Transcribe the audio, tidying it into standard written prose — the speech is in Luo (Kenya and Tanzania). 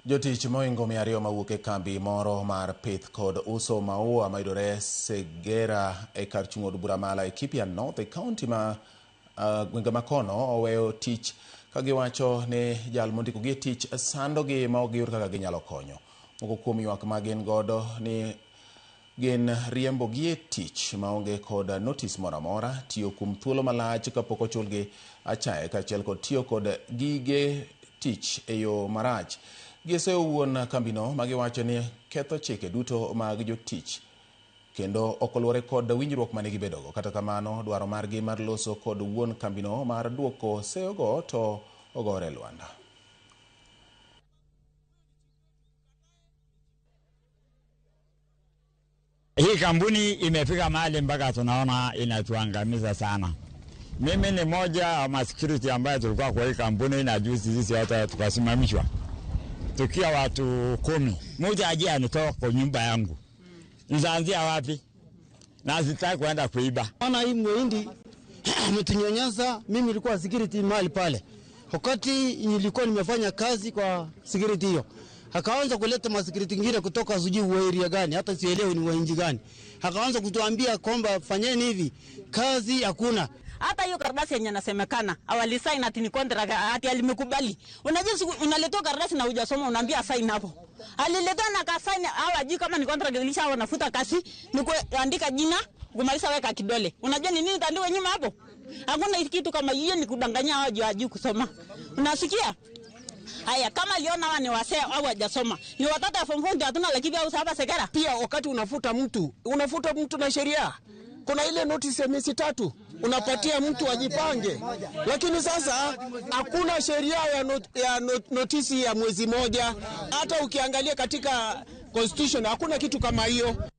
Jotich mohingo 200 mawuok e kambi moro mar pith kod uso maua mayudore Segera e kar chung' od bura ma Laikipia North e kaunti ma gwenge makono oweyo tich ka giwacho ni jal mondikogi e tich sandogi ma ok giyud kaka ginyalo konyo. Moko kuom ywak ma gin godo ni gin riembogi e tich maonge kod notis moro amora, tiyo kuom thuolo malach kapok ochulgi achaye kaachiel kod tiyo kod gige tich e yo marach. Giseyo wuon kambino ma giwacho ni ketho chike duto mag jotich kendo ok oluwore kod winjruok mane gibedogo. Kata kamano, dwaro margi mar loso kod wuon kambino mar duoko seyogo to ogore lwanda. Hii kampuni imefika mahali mpaka tunaona inatuangamiza sana. Mimi ni moja wa security ambaye tulikuwa kwa hii kampuni, na juzi sisi hata tukasimamishwa tukiwa watu 10. Mmoja aje anitoa kwa nyumba yangu, nitaanzia wapi? Na sitaki kwenda kuiba. Maana hii muhindi ametunyanyasa. Mimi nilikuwa security mahali pale, wakati nilikuwa nimefanya kazi kwa security hiyo, akaanza kuleta ma security nyingine kutoka sijui wa area gani, hata sielewi ni wa nchi gani. Akaanza kutuambia kwamba fanyeni hivi, kazi hakuna. Hata hiyo karatasi yenye nasemekana awalisign ati ni contract, ati alimekubali. Unajua unaletewa karatasi na hujasoma, unaambia sign hapo. Aliletewa na kasign, hawajui kama ni contract ilisha, wanafuta kasi ni kuandika jina, kumaliza weka kidole. Unajua ni nini itaandikwa nyuma hapo? Hakuna kitu kama hiyo, ni kudanganya hao hawajui kusoma. Unasikia? Haya, kama aliona hawa ni wasee au hawajasoma, ni watoto wa form 4 ndio hatuna, lakini au saba Segera. Pia wakati unafuta mtu, unafuta mtu na sheria. Kuna ile notice ya miezi 3 unapatia mtu ajipange. Lakini sasa hakuna sheria ya notisi ya mwezi moja. Hata ukiangalia katika constitution hakuna kitu kama hiyo.